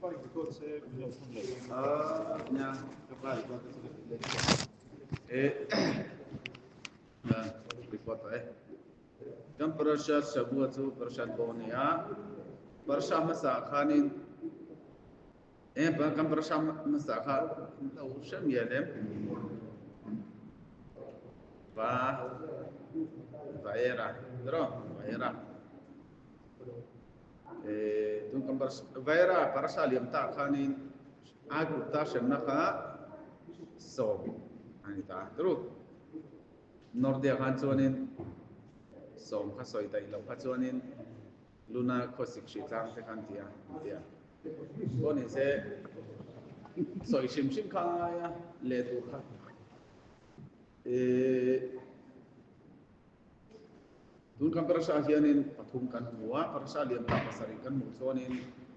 Nia ka pa record te chu ka tih e record tawh e. Kan parasha Shavua chu parasha bo a ni a, parasha hmasa khanin e kan parasha hmasa kha lo hre mial em? Va Vaera tiraw Vaera. Tun kan Vaera parasha liam ta khanin Aigupta hremna kha sawm a ni ta turu. Nordia khan chuanin sawm kha sawi daih loh kha chuanin Luna khawsik hrih tlang te khan ti a, an ti a. Pawh ni se sawi hrim hrim kha a ngai a, leh tur kha. Tun kan parasha hianin pathum kan hmu a, parasha lian tak pasarih kan hmuh chuanin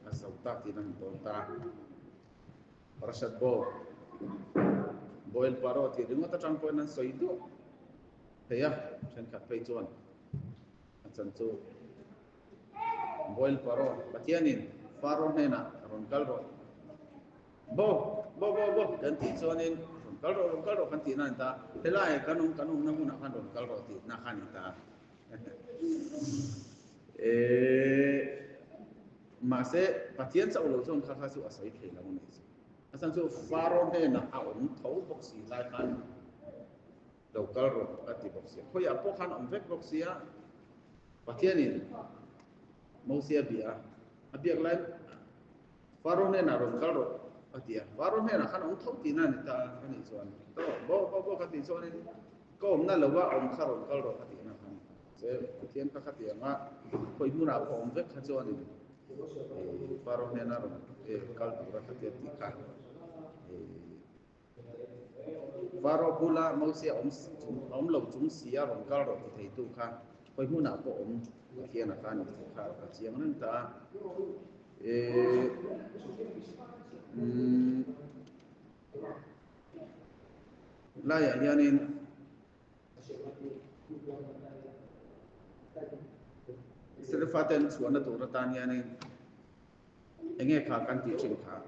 a zo ta tiin a ni dawn ta. Parashat bo, Boil Paro tih ringawt atang pawhin an sawi duah thei a, thenkhat phei chuan a chan chu Boil Paro Pathianin Faro hnenah rawn kal rawh. Bo, bo, bo, bo kan tih chuanin rawn kal rawh, rawn kal rawh kan tihna a ni ta. Helai kan awm, kan awmna hmunah khan rawn kal rawh tihna kha a ni ta. Eeh, mahse Pathian chauh lo chuan kha kha chu a sawi thei lo a ni. A chhan chu Faro hnenah a awm tho bawk si lai khan lo kal rawh a ti bawk si a. Khawiah pawh khan awm vek bawk si a, Pathianin Mosia bia a biak lai Faro hnenah rawn kal rawh a ti a, Faro hnenah khan awm tho tihna a ni ta a nih chuan tawh bo bo bo kha tih chuanin ka awmna lova awm kha rawn kal rawh a tihna kha a ni ta. Che Pathian kha kha ti ang a, khawi hmunah pawh awm vek kha chuanin Faro hnena rawn kal tura kha tia tih kha Faro bula Mosia awm awm lo chung si a rawn kal rawh ti theitu kha khawi hmunah pawh awm Pathiana kha a ni tih kha a chiang reng ta a. Laiah hianin Israel faten chhuahna tur atan hianin Enge kha kan tih thin kha?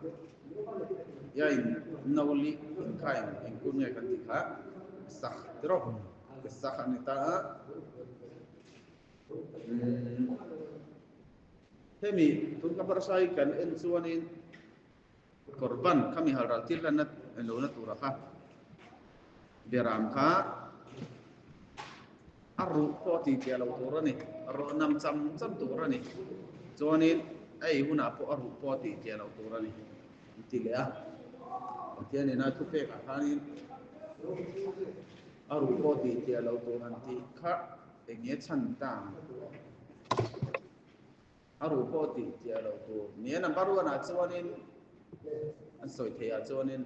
Ia in no li in kha in eng kun nge kan tih kha? Pesach tiraw? Pesach a ni ta a. Hemi tun ka parasa hi kan en chuanin Korban kha mi halral thil hlanna lohna tura kha Beram kha a ruh pawh tih piah loh tur a ni, rawh nam cham cham tur a ni. Chuanin a ei hunah pawh a ruh pawh tih piah loh tur a ni an ti leh a. Pathianin a thupekah khanin a ruh pawh tih piah loh tur an tih kha eng nge chhan ta ang? A ruh pawh tih chiah loh tur nia number one ah chuanin an sawi theih ah chuanin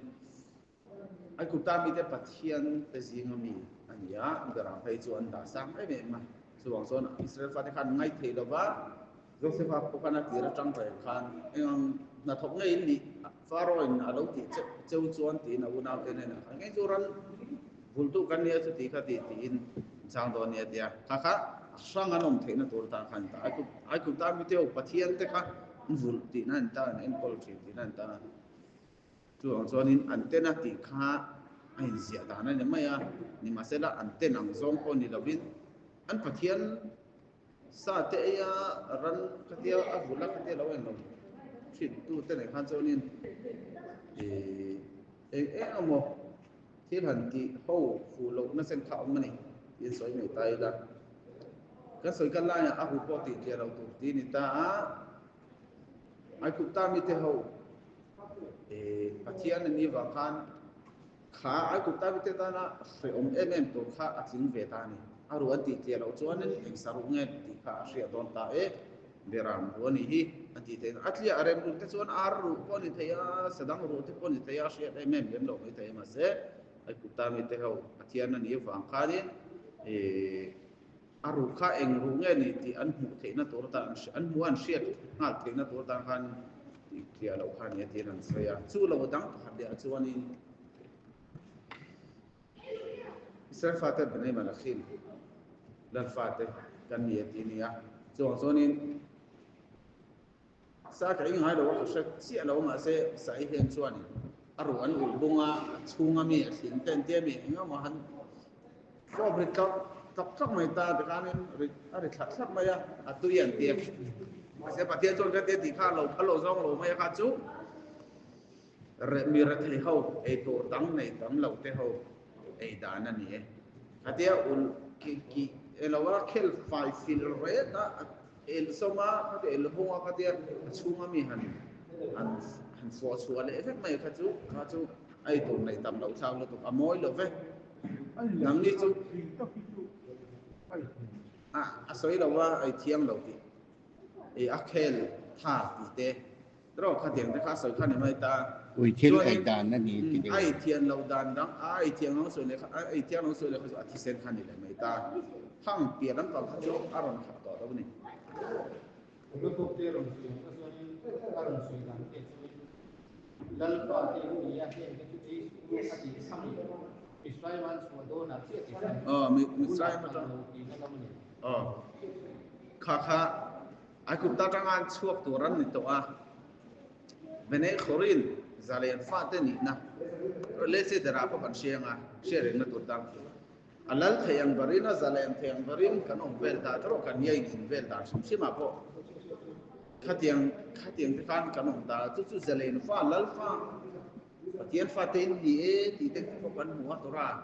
Aigupta mite Pathian te zinga mi a ni a, Beram phei chu an dah sang em em a. Chuvang chuan Israel fate khan an ngaih theih lova, Josefa pawh khan a tir atang reng khan engang hnathawk ngei in nih Pharaoh in a lo tih cheu cheu chuan tiin a unaute hnenah khan ngei chu ran vultu kan nia chuti kha ti tiin an chang dawn nia tia kha kha hrang an awm theihna tur tan khan ta Aigupta mite ho Pathian te kha an vulh tihna an ta an enkawl thin tihna an ta. Chuvang chuanin an ten a tih kha a inziah dan a ni mai a, nimahsela an ten ang zawng pawh ni lovin an Pathian sa te eia ran kha tia a vulh a kha tia lo englo thin tu te nen khan chuanin ih eng eng emaw thil han tih ho fuh loh na chen kha a awm a ni tiin sawi mai ta ila. Kan sawi kal laiah a hu pawh tih tliah loh tur tih a ni ta a. Aigupta mite ho Pathian a nih vang khan kha Aigupta mite tana hrehawm em em tur kha a tling ve ta a ni. A ruh an tih tliah loh chuanin eng sa ruh nge tih kha a hriat dawn ta e, Beram ruh a nih hi a tih theih. A tliah a rem ruh te chuan ar ruh pawh a ni thei a, sadang ruh te pawh a ni thei a, a hriat em em lem loh mai thei a mahse Aigupta mite ho Pathian a nih vang khanin A ruh kha eng ruh nge ni tih an hmuh theihna tur atan an an hmuh a an hriat nghal theihna tur atan khan tih tliah loh kha a ni a tiin an sawi a. Chu lo dang pakhat leh ah chuanin Israel fate Bnei Malachim Lal fate kan ni a ti a ni a. Chuvang chuanin. Sa ka ei ngai lo a, ka hre chiah lo mahse sa ei hian chuanin a ruh an ulh bung a, a chhung ami a thling te an tia mi eng emaw han fawp ri tlak tlak tlak mai ta tikhanin ri a ri thlak thlak mai a, a tui an tia. Mahse Pathian chuan ka tia tih kha lo phal lo zawng lo mai a kha chu mi rethei ho ei tur dang nei tam lo te ho ei dan a ni e. Khatia ulh ki ki elo a khel fai fil ret a El sawma kha ti el hung a kha tia a chhung ami han han han fawh chhuah leh vek mai kha chu kha chu a ei tur neih tam loh thlak lutuk a mawi lo ve. Nangni chu a a sawi lo a ei thiang lo tih ei a khel tha tih te Rawh kha tiang te kha sawi kha ni mai ta. Ui thil ei dan a ni ti deuh. A ei thian lo dan dang a ei thiang lo sawi leh kha a ei thiang lo sawi leh kha chu a thisen kha ni leh mai ta. Hang piah lam pang kha chu a rawn khat tawh lo a ni. Lutawk te rawn sawi ang kha chuanin a rawn sawi dan te chuanin Lalpa te in ni a heng te chu ei suh u a tih chhang in Misraim an chhuah dawnah chiah ti khan Misraim atang lo tihna lam a ni. Aw kha kha Aigupta atanga an chhuak tur an ni tawh a, Bnei Chorin zalen fate nihna Lehchederah pawh kan hria anga hria rengna tur tan chu a lal thei ang barin a zalen thei ang barin kan awm vel ta erawh kan iain in vel dan hrim hrimah pawh khatiang khatiang te khan kan awm ta chu chu zalen fa lal fa Pathian fate in ni e tih te pawh kan hmu a Torah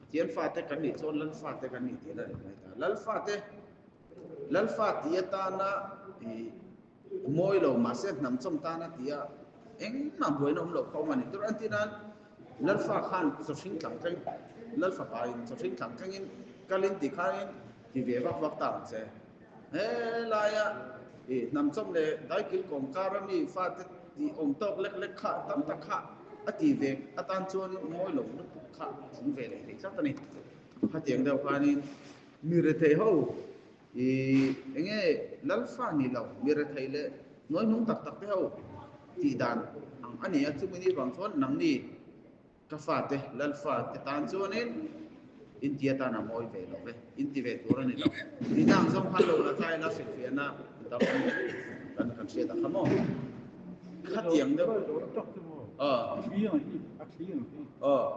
Pathian fate kan nih chuan lal fate kan nih tih a la ni mai ta lal fate Lalfa ti atana i mawi lo mahse hnam chawm tana tia engmah buaina awm loh kha awm a ni. Tur an tih nan Lalfa khan chawhring tlang thleng Lalfa pa in chawhring tlang thlengin kalin ti khanin ti ve vak vak ta ang che. He laia i hnam chawm leh daikil kawngkar a mi fate tih awm tawk lek lek kha tam tak kha a ti ve atan chuan mawi lo lutuk kha tling ve leh thei tlat a ni. Khatiang deuh khanin Mi rethei ho i enge Lalfa ni lo, mi rethei leh nawi hnung tak tak te ho tih dan ang a ni a, chumi ni vang chuan nangni ka fate Lalfa te tan chuanin inti atan a mawi ve lo ve, inti ve tur a ni lo. Tihna ang zawng khan lo la tlai la hrilhfiahna dam a ni kan kan hriat a kha maw? Khatiang deuh. Aw. Aw.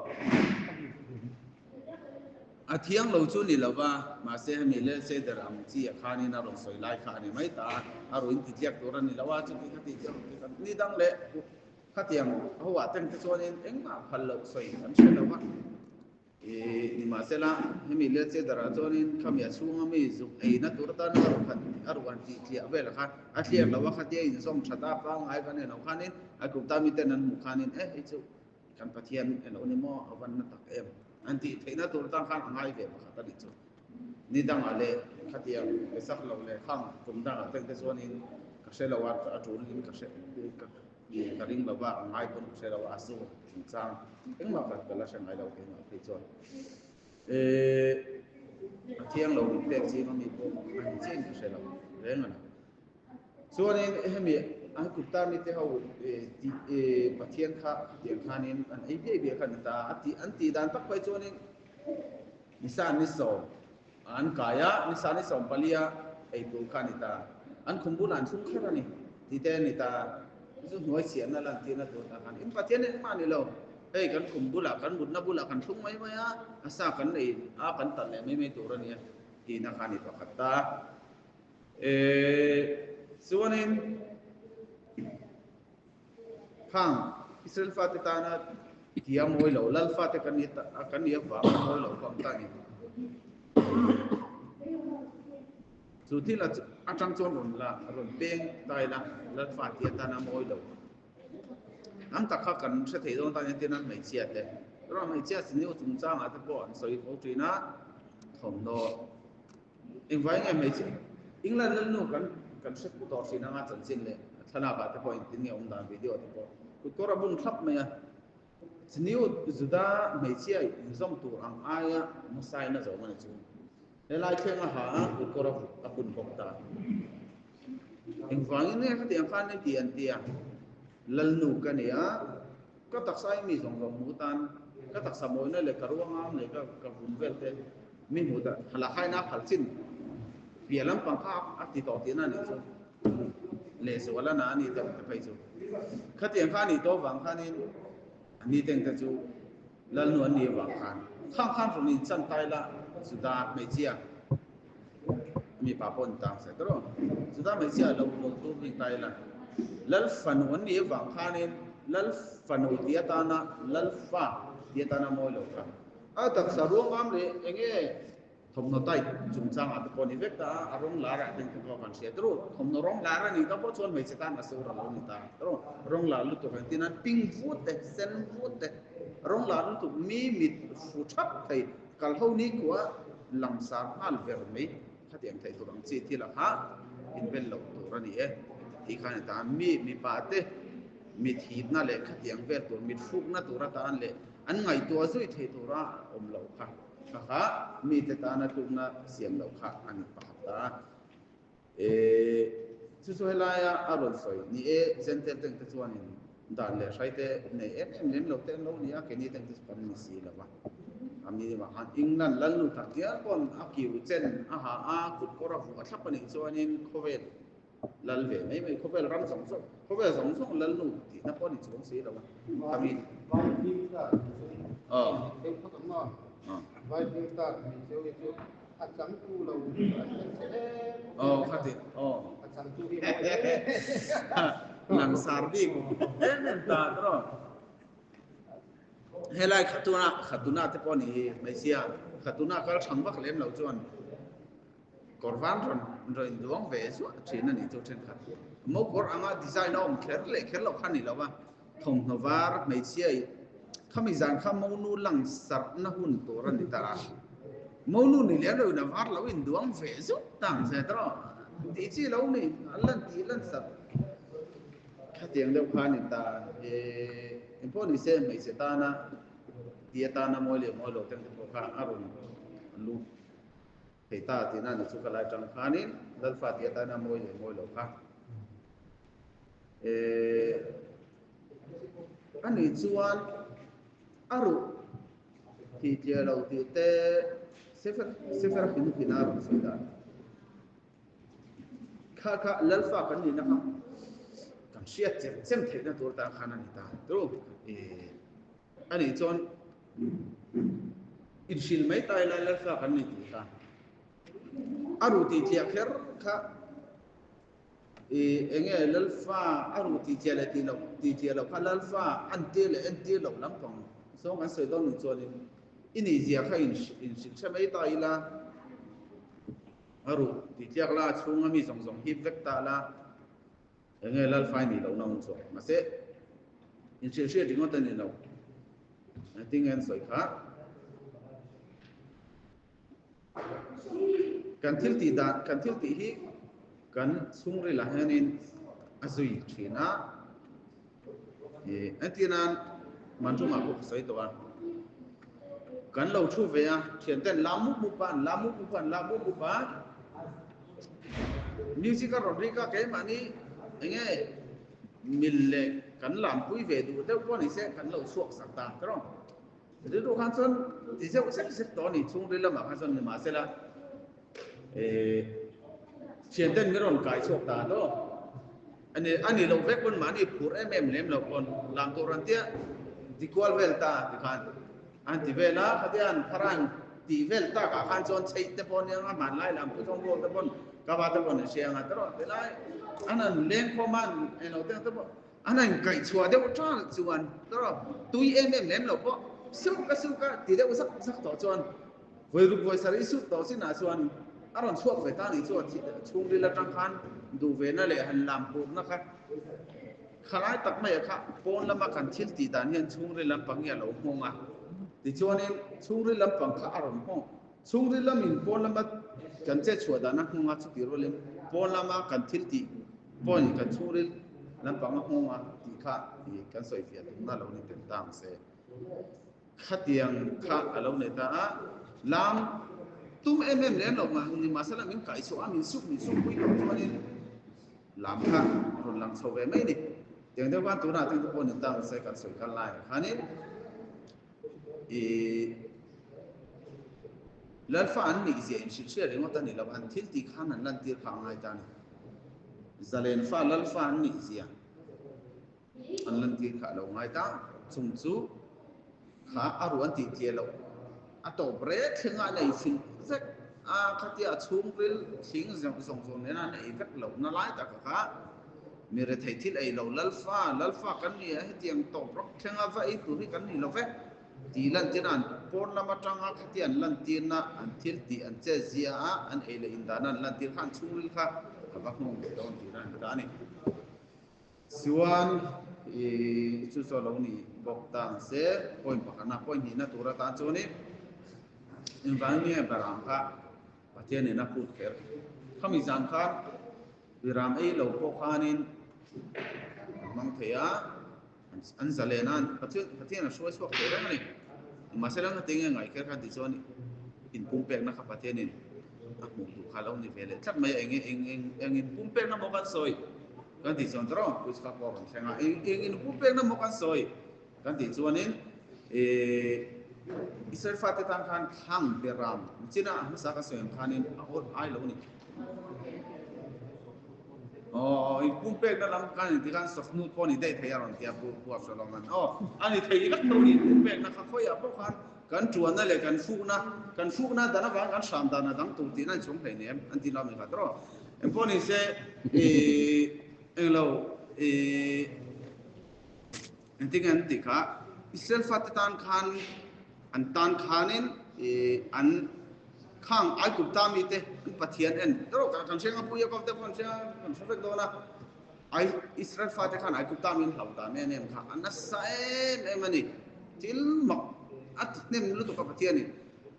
A thiang lo chu ni lo va, mahse hemi lel seder ang chi a khanin a rawn sawi lai kha a ni mai ta a, a ruin ti tliak tur a ni lo a, chuti khati chu a rawn ti kha. Ni dang leh khatiang ho ah teng te chuanin engmah phal loh sawi an hre lo va, i nimahsela hemi lel seder ah chuanin khami a chhunga mi zuk eina tur atan a rawn a ruan tih tliah vel kha a tliak lo a, khatia inzawm tha ta pangngai kan en lo khanin a kum ta miten an hmuh khanin e hei chu Kan Pathian elo ni maw a van na tak em? An tih theihna tur tan khan a ngai ve pakhat a nih chu. Ni dangah leh khatiang pe sak lo leh khang kum dangah teng te chuanin ka hre lo a, a tulin ka hre ka ring lo va, a ngai pawn ka hre lo a, a zu chungchang engmah ka ka la hre ngai lo keimah phei chuan. Eeh a thiang lo min pek zing ami pawh a ni chiahin ka hre lo reng a ni. Chuanin hemi an kut ta mite ho tih Pathian kha khatiang khanin an ei biai biai kha a ni ta a tih an tih dan tak phei chuanin nisa ni sawm an kai a, nisa ni sawm palia ei tur kha a ni ta. An khum bulah an thlung kher a ni tih te a ni ta. Chu hnuai chhiahna lantirna tur ta khan in Pathian engmah a ni lo. Hei kan khum bulah kan mutna bulah kan thlung mai mai a, a sa kan ei a kan talh leh mai mai tur a nia tihna kha a ni pakhat ta. Chuanin khang Israel fate tana tia mawi lo, Lal fate kan ni kan ni avang a mawi lo pawh ang ta ni. Chu thil atang chuan rawn la rawn peng ta ila Lal fa tia tana mawi lo. An tak kha kan hre thei dawn tan hian an hmeichhia te. Ram hmeichhia siniu chungchangah te pawh an sawi fo thin a, thawmhnaw Engvai nge hmeichhe England lalnu kan kan hre tawh hrin anga chanchin leh thlalak ah te pawh engtin nge awm dan video te pawh kutkawr a bun thlap mai a. Chniu Juda hmeichhia inzawm tur ang aia nasain a zawm a ni chu. Helai thleng a ha a kutkawr a bun bawk ta. Engvangin nge khatiang khan ni ti an ti a, Lalnu ka ni a, ka taksa hi mi zawng zawng hmuh tan, ka taksa mawina leh ka ruangam leh ka ka vun vel te mi hmuh dan hala khaina a phal chin piah lampang kha a ti tawh tihna a nih chu. Lehzual a na a ni deuh te phei chu. Khatiang kha a nih tawh vang khanin a ni teng te chu Lalnu an nih avang khan khang khan rawn in chan tai la Juda hmeichhia mipa pawh an tang se tawh Juda hmeichhia lo lo tur ni tai la Lal fanu an nih avang khanin Lal fanu ti atana Lal fa ti atana mawi lo kha a taksa ruangam leh enge Thawmhnaw tai chungchangah te pawh a ni vek ta a, a rawng lar ah ten te pawh kan hria tawh. Thawmhnaw rawng lar a nih ta pawh chuan hmeichhe tan a sur a lo ni ta tawh. Rawng lar lutuk ang tin a pink vut te, sen vut te, rawng lar lutuk mi mit fu thap thei kal ho ni kua langsar nghal ver mai khatiang theih tur ang chi thil a kha inbel loh tur a ni e tih kha a ni ta. Mi mipa te mit hipna leh khatiang vel tur mit hrukna tur atan leh an ngaihtuah zui thei tura awm loh kha. Kha kha mite tana tlukna siam loh kha a ni pakhat ta a. E, chu chu helaia a rawn sawi ni e, Gentile tengte chuanin dan leh hraite nei em em lem lo te an lo ni a, keini tengte chu kan ni si lo va. A mi vang khan England lalnu tak dial pawn a kiu chen a ha a, kut kawr a vuah thlap a nih chuanin khawvel lal ve mai mai, khawvel ram zawng zawng, khawvel zawng zawng lalnu tihna pawh a ni chuang si lo a. Kami. Aw khati aw. Langsar bik em em ta tawh. Helai khatuna khatuna te pawh ni hi hmeichhia khatuna kal thang vak lem lo chuan Kawr van rawn rawn induang ve zuah thin a nih chu thenkhat. Mo kawr anga design a awm kher leh kher loh kha a ni lo a, thawmhnaw var hmeichhia i khami zan kha monu lang sarhna hun tur a ni ta a. Monu ni lem loin a var lo induang ve zuah ta ang che tawh tih chi lo ni a lan tih lan sarh khatiang deuh kha a ni ta. Engpawh ni se hmeichhe tana ti atana mawi leh mawi lo te pawh kha a rawn lut. Thei ta tihna ni chu ka lai tang khanin Lalfa tih atana mawi leh mawi lo kha a nih chuan a ruh tih tliah lo tih te sefer sefer hin hina rawn sawi dan kha kha Lalfa kan nihna kha kan hriat chem chem theihna tur tan khan a ni ta tu A nih chuan inhrilh mai ta ila Lalfa kan ni tih kha a ruh tih tliah kher kha i enge Lalfa a ruh tih tliah leh tih loh tih tliah loh kha Lalfa an tir leh en tir loh lampang zawng kan sawi dawn nih chuanin i nih zia kha inhrilh hre mai ta ila a ruh tih tliak la chhunga mi zawng zawng hip vek ta la. Enge Lalfai nih lohna awm chuang? Mahse, inhrilh hriat ringawt a ni lo. Engtin nge an sawi kha? Kan thil tih dan, kan thil tih hi kan chhungril ah hianin a zui thin a. Entir nan Manjungah pawh ka sawi tawh a. Kan lo thu ve a, thianten lam mup mup a, an lam mup mup a, an lam mup mup a. Music a rawn rik a, keimahni enge mil leh kan lampui ve duh deuh pawh ni se kan lo chhuak sak ta tawh. Rilru khan chuan ti zeuh zek zek tawh a ni, chhungril lamah khan chuan nimahsela thianten min rawn kai chhuak ta tawh. Ani a ni loh vek pawn mahni phur em em lem loh pawn lam tur an tia ti kual vel ta ti khan an ti vel a, khatia an phar a an tih vel tak ah khan chuan chheih te pawh ania nga hmanlai lam pu zawng rual te pawn ka va te pawn an hria anga tawrh tilai an han leng khawm a an englo te ang te pawh an han kaih chhuah deuh ṭal chuan tawrh tui em em lem loh pawh suk a suk a ti deuh zak zak tawh chuan Vawi ruk vawi sarih sut tawh chinah chuan a rawn chhuak ve ta nih chu a chhungril atang khan duh ve na leh han lam purna kha khalai tak mai a kha pawn lama kan thil tih dan hian chhungril lampang hi a lo nghawng a, tichuanin chhungril lampang kha a rawn nghawng. Chhungril lamin pawn lama kan chet chhuah dan a nghawng a, chutih rualin pawn lama kan thil tih pawhin kan chhungril lampang a nghawng a tih kha kan sawi fiah tumna lo ni tel ta ang se. Khatiang kha a lo nei ta a, lam tum em em lem lo mah ni mahsela min kaih chhuah a, min suk min suk pui tawh chuanin lam kha rawn lang chho ve mai a ni. Tiang deuh khan tunah tengte pawh ni ta ang se kan sawi kal lai ah khanin i Lalfa an nih zia inhrilh hriat ringawt a ni lo, an thil tih khan an lantir kha a ngai ta a ni. Zalen fa Lal fa an nih zia an lantir kha a lo ngai ta. Chung chu kha a ruh an tih tliah loh a tawp rek thleng ah an ei fil vek a, khatia a chhungril thing zawng zawng nena an ei vek loh na lai taka kha mi rethei thil ei lo Lal fa Lal fa kan ni a, hetiang tawp rawk thlenga va ei tur hi kan ni lo vek. Tih lantirna an pawn lam atanga khatia an lantirna an thil tih an chet zia a, an ei leh indahna an lantir kha an chhungril kha a va nghawng ve dawn tihna an ta a ni. Chuan i chu chu a lo ni bawk ta ang se, point pakhatna point hnihna tur atan chuanin engvangin nge Baram kha Pathianin a phut kher? Khami zan khan Biram ei lo pawh khanin an hmang thei a. An zalen a, Pathian a hruai chhuak thei reng a ni. Mahse ram heti nge ngaih kher kha ti chuan inpumpekna kha Pathianin a hmuh duh kha lo ni ve leh tlat mai a, eng eng eng eng inpumpekna maw kan sawi kan tih chuan tawrh quiz kha pawh a rawn thleng a, eng eng inpumpekna maw kan sawi kan tih chuanin ih Israel fate tan khan thlang beram china hmasa ka sawi ang khanin a awl ai lo a ni. Aw, in pumpekna lam khan in tikhan sawkhnut pawh ni daih thei a rawn ti a Pu Pu Absalom-a'n. Aw, a ni thei vek tho ni, pumpekna kha khawiah pawh khan kan tuanna leh kan fukna, kan fukna dan avang kan hram dan a dang tur tihna a inchhawng hleinem an ti lo a mi kha tawrh. Engpawh ni se, ih, englo, ih, engtin nge an tih kha, Israel fate tan khan An tan khanin an khang Aigupta mite an Pathian en erawh kan hre nga Puia Kawmte pawh an hre kan hre vek dawn a. Ai Israel fate khan Aigupta mi an hlau dan em em kha a nasa em em a ni. Thil mak a ti hnem lutuk a Pathianin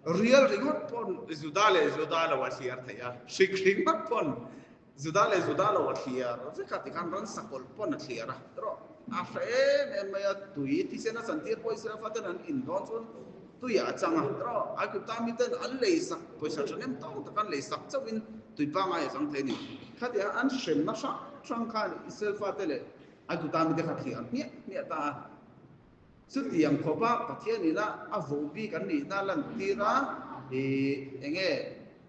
rial ringawt pawn Juda leh Juda lo a thliar theih a, hrik ringawt pawn Juda leh Juda lo a thliar vek a tikhan ransa kawlh pawn a thliar a erawh a hre em em mai a, tui thisen a chantir pawh Israel faten an in dawn chuan tuiah a chang a erawh Aigupta miten an lei sak pawisa thahnem tawk tak an lei sak chauhin tui pangngai a chang thei a ni. Khatia an hremna hrang hrang khan Israel fate leh Aigupta mite kha thliar hmiah hmiah ta a. Chutiang khawpa Pathian ina a voh bik an nihna lantir a, ih enge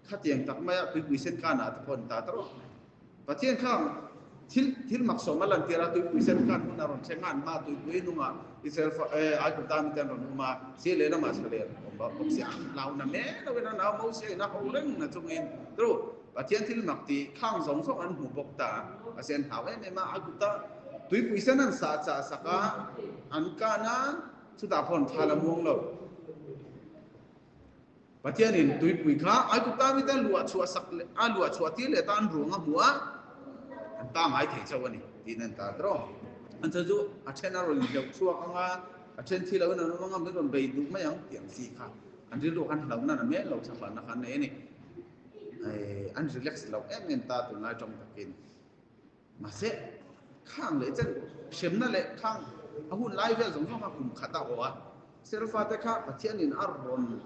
Khatiang tak maia tuipui sen kanah te pawh an ta ta rawh. Pathian kha thil thil mak sawm a lantir a, tuipui sen kan hun a rawn thleng a, an hma tuipui hnungah Israel fa eh Aigupta mite an rawn um a, sir leh lamah thlaler awm bawk bawk si a, an hlau na mek lo in an au Mosia in a ho reng na chungin tru Pathian thil mak tih khang zawng zawng an hmu bawk ta a, se an hlau em em a, Aigupta tuipui sen an sah chah sak a, an kan a, chutah pawh an thla la muang lo. Pathianin tuipui kha Aigupta mite luah chhuah sak leh a luah chhuah tir leh tan ruang a hmu a, an ta ngai thei chauh a ni tiin an tar tawh. An chu chu a then a rawn inhleuh chhuak ang a, a then thi loin an awm ang a, min rawn bei duh mai ang tih ang chi kha an rilru khan hlauhna na mel lo thlahna kha an nei a ni. An relax lo em em ta tunlai tawng takin. Mahse, khang leh chen hremna leh khang a hun lai vel zawng zawng kha kum khat a awh a. Serfa te kha Pathianin a rawn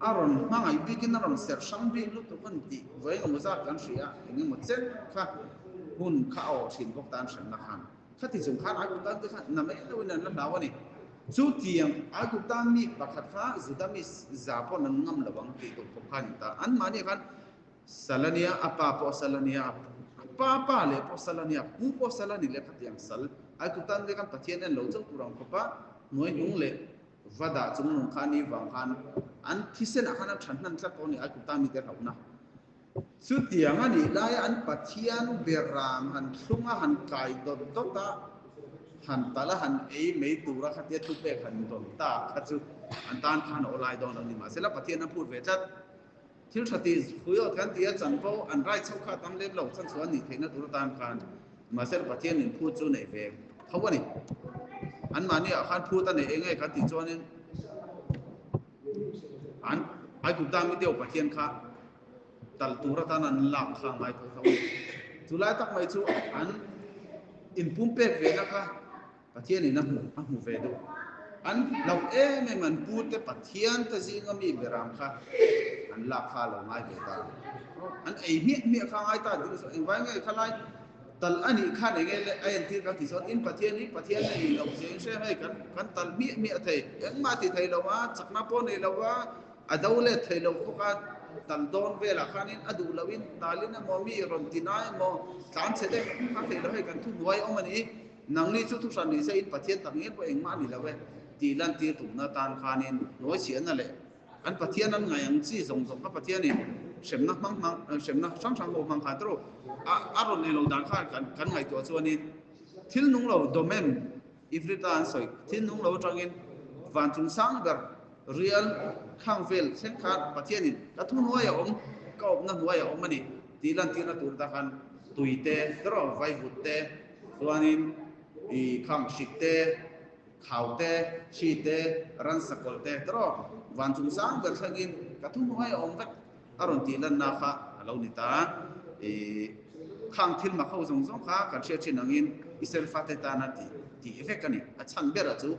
a rawn hmangaih bikin a rawn serh hrang bik lutuk a ni tih vawi engemaw zat kan hria a, engemaw chen kha hun kha a awh thin bawk tan hremna khan. Khati chung khan Aiguptan te kha na mai loin an la hlau a ni. Chutiang Aiguptan mi pakhat kha Juda mi za pawn an ngam lo ang tih tur khawp khan ta. Anmahni khan Sal a nia, a pa pawh sal a nia, a pa pa leh pawh sal a nia, pu pawh sal a ni leh khatiang sal. Aiguptan te khan Pathian en lo chauh tur ang khawp a, hnuai hnung leh va dah chung nung kha ni vang khan an thisenah khan an than hnan tlat tawh a ni Aigupta mite hlauhna. Chutiang a nih laia an Pathian beram han thlung a, han kai dawt dawt a, han tal a, han ei mai tura khatia thupek han dawn ta kha chu an tan khan a awlai dawn lo ni. Mahsela Pathian a phut ve tlat. Thil tha tih phui awt kan ti a, chanvo an rai chho kha tam lem lo chan chu an nih theihna tur atan khan mahse Pathian in phut chu neih ve tho a ni. Anmahni ah khan phut a neih eng nge kan tih chuanin an Aigupta mi deuh Pathian kha tal tur atan an lak kha a ngai tho tho a ni. Chu lai tak mai chu an inpumpek ve na kha Pathian in a hmu a hmu ve duh. An hlauh em em an pu te Pathian te zinga mi beram kha an lak kha a lo ngai ve ta. An ei hmiah hmiah kha a ngai ta tih chu engvai nge khalai tal a nih khan enge le a entir kan tih chuan in Pathian hi Pathian a nih loh zia in hre hei kan kan tal hmiah hmiah thei engmah ti thei lo a chakna pawh nei lo a a do let thei lo bawk a. tal dawn velah khanin a duh lohin talin emaw mi rawn ti nai emaw tlan chhe deuh kha theih loh hei kan thuhnuai awm a ni. Nangni chu thuhran ni se in Pathian tak ngei pawh engmah a ni lo e tih lantir tumna tan khanin hnuai chhiahna leh an Pathian an ngaih ang chi zawng zawng kha Pathianin hremna hmang hmang hremna hrang hrang ho hmang khan tawrh a a rawn nei lo dan khan kan kan ngaihtuah chuanin thil nung lo domain Ifrita an sawi thil nung lo atangin van chung sang ber rial khang vel thleng khan Pathianin ka thu hnuai a awm ka awpna hnuai a awm a ni tih lantirna tur ta khan tui te tawrh vaivut te chuanin i khang hrik te Khau te, hri te, ransa kawlh te tawrh van chung sang ber thlengin ka thu hnuai a awm vek a rawn tih lanna kha a lo ni ta. I khang thil mak ho zawng zawng kha kan hriat thin angin Israel fate tana tih tih vek a ni. A chhan berah chu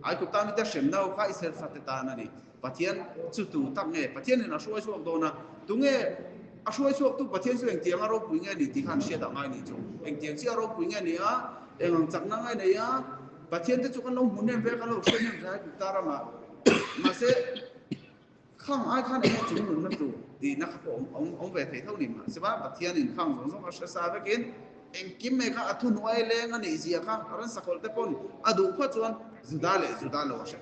Aigupta mite hremna ho kha Israel fate tan a ni. Pathian chu tu tak nge? Pathianin a hruai chhuak dawn a, tunge a hruai chhuaktu Pathian chu engtiang a ropui nge ni tih kha an hriat a ngai ni chu. Engtiang chiah a ropui nge ni a, eng ang chakna nge nei a, Pathian te chu kan lo hmu hnem ve, kan lo hre hnem ve Aigupta ramah. Mahse, khang ai khan enge chung nunna tur tihna kha pawh awm awm ve thei tho ni. Mahse, Pathianin khang zawng zawng a hre sa vekin engkim mai kha a thuhnuai leng a nih zia kha a rawn sakawlh te pawn a duh phawt chuan Juda leh Juda lo a hre.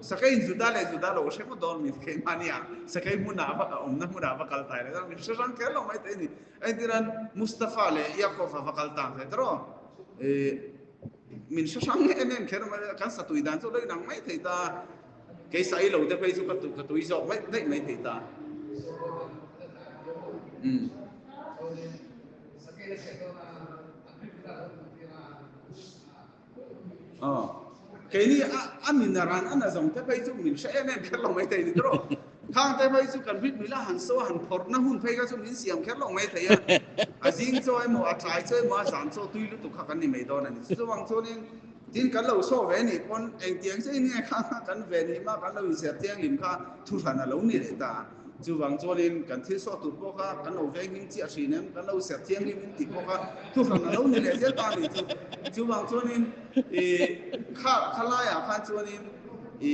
Sakei in Juda leh Juda lo hre ngawt dawn mi keimah nia sakei hmunah va awmna hmunah va kal tai leh min hre hrang kher lo mai te ni. Engtiran Mustafa leh Yakov a va kal tang ve tawrh min hre hrang em em kher mai kan satui dan chu lo inang mai thei ta. Kei sa i lo te phei chu ka ka tui zawk mai daih mai thei ta. Um. Aw. Keini a a min a ran a na zawng te phei chu min hre em em kher lo mai thei ni tawrh. Khang te phei chu kan rit mila han saw a han phawrhna hun phei kha chu min siam kher lo mai thei a. A zing chaw emaw a tlai chaw emaw a zan chaw tui lutuk kha kan ni mai dawn a ni. Chuvang chuanin tin kan lo saw ve nih pawn engtiang chiah in nge khang kha kan ve nih mah kan lo inser thianghlim kha thuhran a lo ni leh ta. Chuvang chuanin kan thil sawh tur pawh kha kan lo venghim chiah hrin em, kan lo serh thianghlim in tih pawh kha thuhran a lo ni leh zel ta a nih chu. Chuvang chuanin i kha khalaiah khan chuanin i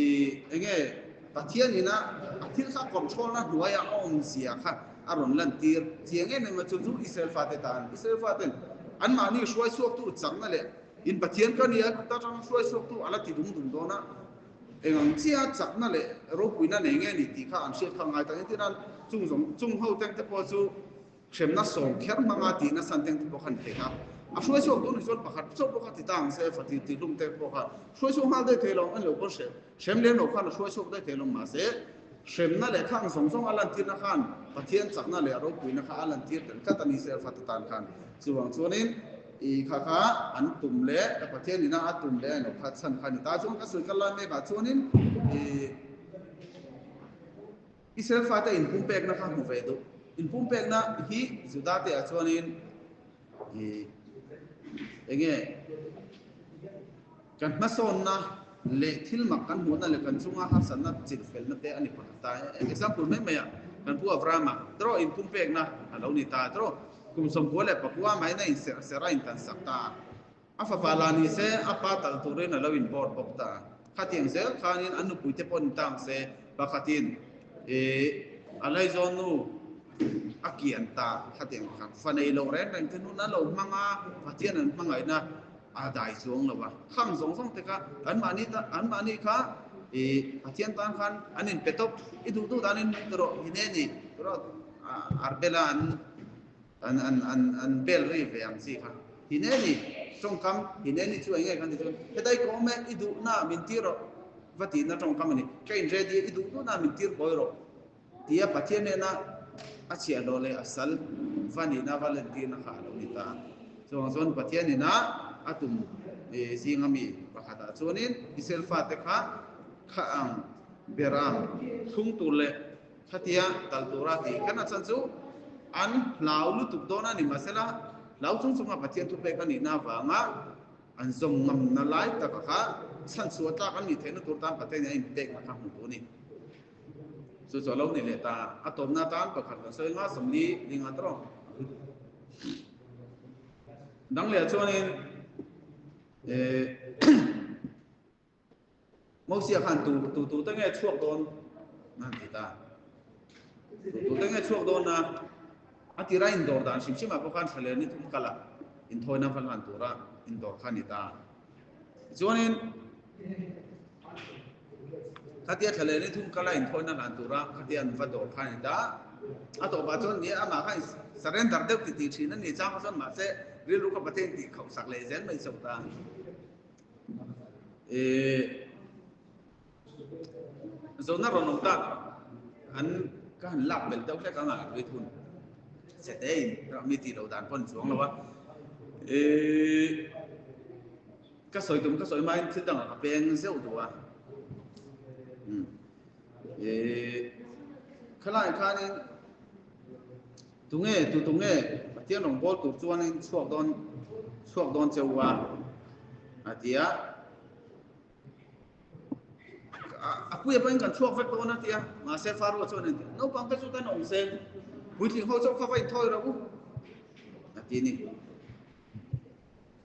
enge Pathian ina a thil kha control na hnuaiah a awm zia kha a rawn lantir chiang em em a, chu chu Israel fate tan Israel faten anmahni hruai chhuaktu chakna leh in Pathian ka nia ta tang hruai chhuaktu a la ti dum dum dawn a. Eng ang chiah chakna leh ropuina nei nge ni tih kha an hriat kha ngai tak entir a, chung zawng chung ho teng te pawh chu hremna sawm kher hmanga tih nasa teng te pawh kha an thei a. A hruai chhuak tur ni chuan pakhat chauh pawh kha ti ta ang se, fati tih hlum te pawh kha hruai chhuak nghal daih thei lo ang, an lo pawn hrem hrem lem lo khan a hruai chhuak daih thei lo mahse hremna leh khang zawng zawng a lantirna khan Pathian chakna leh ropuina kha a lantir tel tlat a ni se fata tan khan. Chuvang chuanin I kha kha an tum leh ka Pathian ina a tum leh a lo kha chhan kha a ni ta. Chuan ka sawi kal lai mek ah chuanin i Israel fate inpumpekna kha hmu ve duh. Inpumpekna hi Juda te ah chuanin i enge kan hmasawnna leh thil mak kan hmuhna leh kan chunga harsatna chinfelna te a ni pakhat ta. Example mai mai ah kan Pu Abrahama tawrh inpumpekna a lo ni ta tawrh. Kum 98 maiin a inserh serh a intansak ta a. A fapa la ni se a pa talh turin a lo inboard bawk ta. Khatiang zel khanin an nupuite pawh ni tang se pakhatin ih a laizawn nu a kian ta. Khatiang khan fa nei loh reng reng te nun a lo hmang a, Pathian an hmangaihna a dai chuang lo a. Khang zawng zawng te kha anmahni ta anmahni kha ih Pathian tan khan an inpe tawp. I duh duh danin min ti rawh hine ni rawh Arbela an an an an an bel ri ve ang chi kha hine ni tawngkam hine ni chu enge kan ti chuan hetai ka awm e i duhna min tir rawh va tihna tawngkam a ni ka in ready i duh duhna min tir kawi rawh tia Pathian nena a chhiahhlawh leh a sal va nihna va lentirna kha a lo ni ta chuvang chuan Pathian ina a tum zinga mi pakhatah chuanin Israel fate kha kha ang beram thlung tur leh Khatia kal tura tih kherna chan chu an hlau lutuk dawn a ni. Mahsela, hlau chung chunga Pathian thupek a nihna avanga an zawm ngamna lai taka kha chhanchhuah tlak an nih theihna tur tan Pathianin a inpekna kha hmu duh a ni. Chu chu a lo ni leh ta. A tawpna atan pakhat kan sawi nga, 40 linga tawrh. Dang leh chuanin eh Mosia khan tu tu tu te nge chhuak dawn nan ti ta. Tu te nge chhuak dawn a, a tira indawr dan hrim hrim ah pawh khan thlaler ni thum kal a inthawina va hlan tura indawr kha a ni ta. Tichuanin khatia thlaler ni thum kal a inthawina hlan tura khatia an va dawr kha a ni ta. A tawpah chuan ni amah kha surrender deuh ti tih thin a ni chang kha chuan mahse rilru kha Pathian tih khauh sak leh zel mai chauh ta. Zawhna rawn awm tak an ka han lak belh deuh hlek ang a tui thun che te in mi tih loh dan pawh an chuang lo a ka sawi tum ka sawi hmain thil dangah ka peng zeuh duh a khalai khanin tunge tu tunge Pathian rawngbâwl tur chuanin chhuak dawn chhuak dawn cheu a a ti a. A puia pawhin kan chhuak vek dawn a tia, mahse Faro chuan engtin naupang te chu kan awm se, puitling ho chauh kha va inthawi rawh u a ti a ni.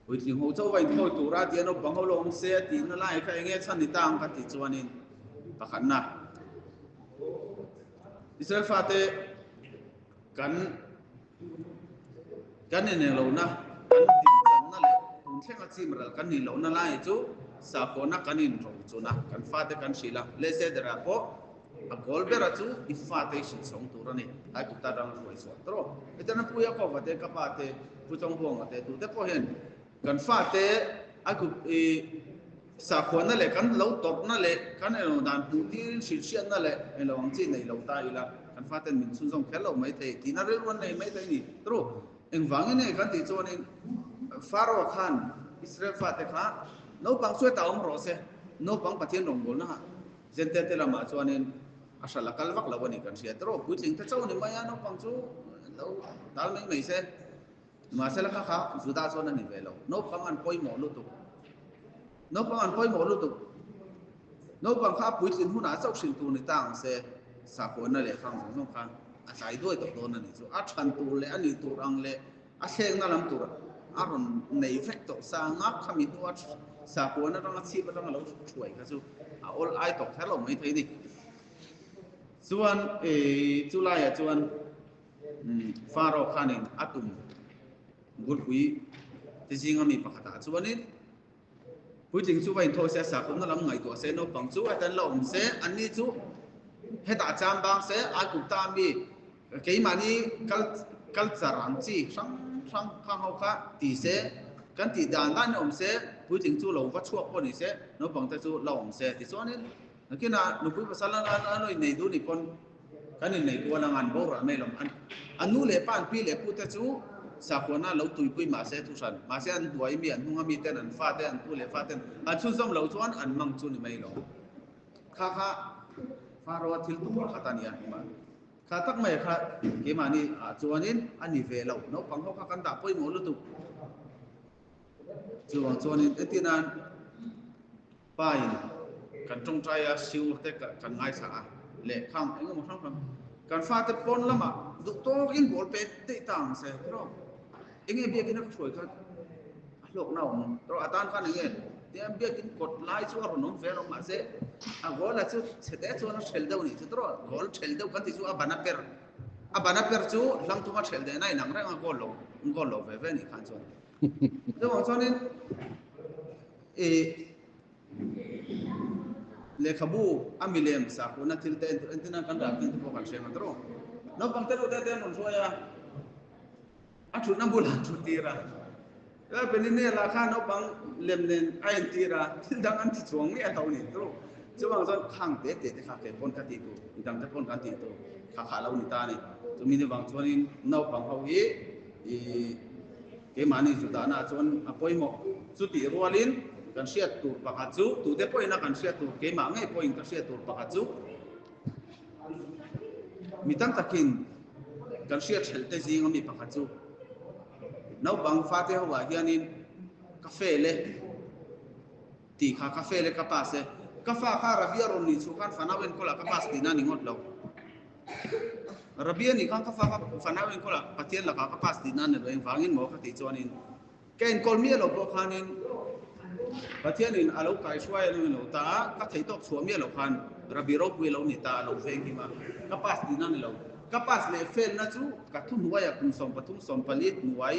Puitling ho chauh va inthawi tura a tia naupang ho lo awm se a tihna lai kha enge chhan ni ta ang ka tih chuanin pakhatna Israel fate kan Kan ineng lohna, kan dinchanna leh tun thlenga chimral kan nih lohna lai chu sakhawhna kan inrochun a, kan fate kan hrilh a. Lehsederah pawh a goal bera chu i fate i hrilh chhawng tur a ni. Tlai kut tan rang hruai chhuah tawh. Hetiang a Puia Kova te, ka pa te, Pu Chawngbuanga te, tute pawh hian kan fate a kut i sakhawhna leh kan lo tawrhna leh kan elo dan hmuh tirin hrilh hriatna leh elo ang chi nei lo ta ila kan faten min chhunzawm kher lo mai thei tihna rilru an nei mai thei a ni. Tru, engvangin nge kan tih chuanin Pharaoh khan Israel fate kha naupang chu heta awm rawh se, naupang Pathian rawngbawlna ah Jentail te lamah chuanin a hral a kal vak lo a ni kan hria. Tru, puitling te chauh a ni mai a, naupang chu lo dal mai mai se. Mahsela kha kha Juda chuan a ni ve lo. Naupang an pawimawh lutuk. Naupang an pawimawh lutuk. Naupang kha a puitlin hunah chauh hrilh tur ni ta ang se, sakhuana leh khang zawng zawng kha a tlai duai tawh dawn a ni chu. A than tur leh a nih tur ang leh a thlengna lam tur a rawn nei vek tawh sa anga khami hnua sakhuana atanga chhip atanga lo thuai kha chu a awl ai tawh kher lo maithei a ni. Chuan chu laiah chuan Pharaoh khanin a tum bulpui te zinga mi pakhatah chuanin puitling chu va inthawi se, a sakhawmna lam ngaihtuah se, naupang chu heta an la awm se, anni chu hetah cham bang se, Aigupta mi keimahni culture ang chi hrang hrang khang ho kha ti se, kan tih dan danin awm se, puitling chu lo va chhuak pawh ni se, naupang te chu la awm se tichuanin nakinah nupui pasal an lo innei duh ni pawn Kan innei kual anga an boral mai lo. An nu leh pa, an pi leh pu te chu sakhuana lo tuipui mah se thu hran. Mahse an hnuai mi, an hnunga mi ten, an fa te, an pu leh fa ten an chhunzawm loh chuan an mang chu ni mai lo. Kha kha Pharaoh-a thil tum pakhat a ni a. Kha tak mai kha keimahni ah chuanin a ni ve lo. Naupang ho kha kan dah pawimawh lutuk. Chuvang chuanin entirnan Pa in kan tawngtai a, siur te kan ngaithla a, leh khang eng emaw hrang hrang kan fate pawn lamah duh tawkin ball pe daih ta ang se tiraw? Enge biakin a ka hruai kha a hlawkna a awm tiraw? A tan khan enge tiang biakin kawt lai chu a rawn awm ve alawm mahse a goal a chu chhe te chuan a hrel deuh a nih chu tiraw? Goal hrel deuh kan tih chu a ban a per a ban a per chu hlang thuma hrel dehna inang reng a goal lo goal lo ve ve a nih khan chuan chuvang chuanin I lehkhabu a milem sakhuna thil te entir nan kan ral tin te pawh kan hre ngat rawh. Naupang te reuh te te an rawn hruai a, a thutna bulah an thut tir a. Tlai Penine lah khan naupang lem nen a entir a, thil dang an ti chuang miah lo a ni tawh. Chuvang chuan khang te te te kha kei pawn ka tih tur, midang te pawn kan tih tur kha kha lo ni ta a ni. Chumi ni vang chuanin naupang ho hi i Keimahni zu dahnaah chuan a pawimawh. Chutih rualin kan hriat tur pakhat chu, tute pawhin a kan hriat tur, keimah ngei pawhin ka hriat tur pakhat chu, mi tam takin kan hriat hrelh te zinga mi pakhat chu, naupang fate ho ah hianin ka fail e tih kha ka fail e ka pass e, ka fa kha Ravi a rawn nih chhuah khan fanau enkawl ah ka pass tihna a ni ngawt lo. Rabbi a nih khan ka fa kha fanau enkawl ah Pathian lakah ka pass tihna a ni lo engvangin maw ka tih chuanin ka enkawl miah lo pawh khanin Pathianin a lo kaihruai a lo ta a, ka theihtawk chhuah miah lo khan Rabbi ropui a lo ni ta a lo veng him a, ka pass tihna a ni lo. Ka pass leh fail na chu ka thuhnuai ah kum 13 14 hnuai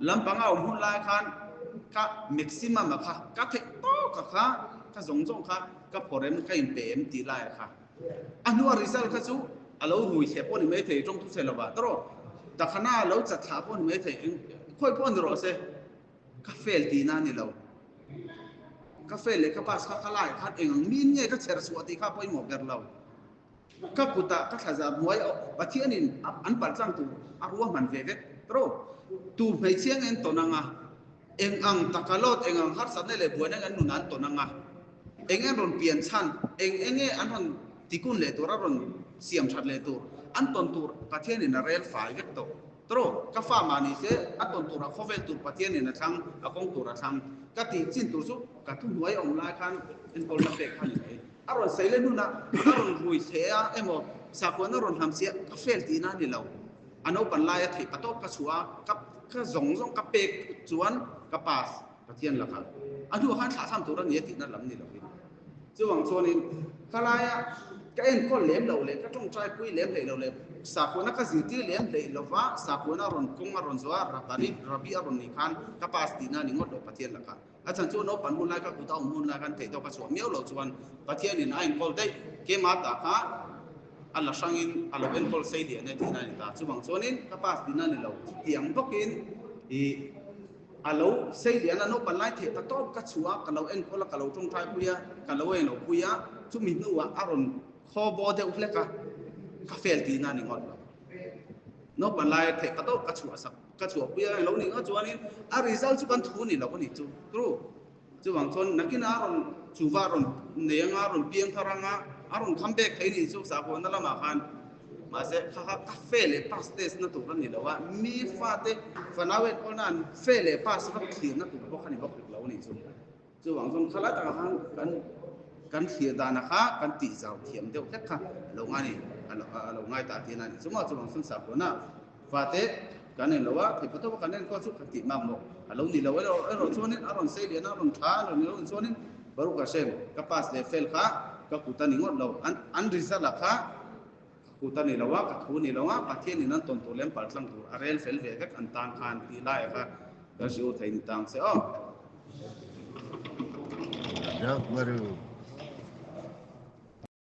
lampanga awm hun lai khan ka maximum a kha ka theih tawk a kha ka zawng zawng kha ka phawrem ka inpe em tih lai a kha. A hnua result kha chu a lo rui thleh pawh ni mai thei tawng thu chhe lova tawrh takhana a lo chat thlah pawh ni mai thei eng khawi pawh ni rawh se ka fail tihna a ni lo. Ka fail leh ka pass kha ka lai khan eng ang min nge ka chher chhuah tih kha pawimawh ber lo. Ka kutah ka thlazar hnuai Pathianin an palh tlang tur a ruahman ve vek tawrh. Tu hmeichhia nge an tawn anga eng ang taka lawt eng ang harsatna leh buaina nge an nun an tawn anga eng an rawn pian chhan eng eng nge an rawn tikun leh tur a rawn siam that leh tur an tawn tur Pathianin a rel fai vek tawh. Tawrh, ka fa mah ni se a tawn tur a khawvel tur Pathianin a thlang a kawng tur a thlang ka tih chin tur chu ka thuhnuai awm lai khan enkawlna pek kha ni mai. A rawn sawi leh hnunah a rawn rui thle a emaw sakhuan a rawn hlam si a, ka fail tihna a ni lo. A naupan laia theih patawp ka chhuah a, ka ka zawng zawng ka pek phut chuan ka pass Pathian lakah. A hnuah khan thlahthlam tur a ni a tihna lam ni lovin. Chuvang chuanin khalaia ka enkawl lem loh leh ka tawngtai pui lem hleih loh leh sakhuana ka zirtir lem hleih lova sakhuana rawn kawng a rawn zawh a, rabani, rabi a rawn nih khan ka pass tihna a ni ngawt lo Pathian lakah. A chhan chu naupan hun lai ka kut a awm hun lai khan theih tawk a chhuah miau loh chuan Pathianin a enkawl daih keimah tah kha a la hrangin a lo enkawl sei lian e tihna a ni ta. Chuvang chuanin ka pass tihna a ni lo. Chutiang bawkin ih a lo sei lian a, naupan lai theih ta tawp ka chhuah a, ka lo enkawl a, ka lo tawngtai pui a, ka lo eng lo pui a, chumi hnuah a rawn khaw baw deuh hlek a, ka fail tihna a ni ngawt lo. Naupan lai theih ta tawp ka chhuah sak. Ka chhuahpui a lo nih ngawt chuanin a result chu kan thu ni lo a ni chu. True. Chuvang chuan nakinah a rawn chuva rawn nei anga rawn piang thar anga a rawn come back thei nih chu sakhuana lamah khan mahse kha kha ka fail leh pass test na tur a ni lo a, mi fate fanau enkawlna an fail leh pass vak thlirna tur bawk a ni bawk rih lo a ni chu. Chuvang chuan khalai takah khan kan kan thlir dana kha kan tih zau thiam deuh hlek kha a lo ngai a lo a lo ngai ta tihna a ni. Chungah chuvang chuan sakhuana fate kan en lo a, theih pawh tawpa kan enkawl chu kan tih mak maw a lo ni lo erawh erawh chuanin a rawn sei lian a, a rawn tha a rawn ni chuanin Baruch Hashem ka pass leh fail kha ka kut a ni ngawt lo. An an result ah kha ka kut a ni lo a, ka thu a ni lo a, Pathianin an tawn tur leh an paltlang tur a rel fel ve vek an tan khan tih laiah kha kan hriu thei ni tang se aw. Rak Baruch.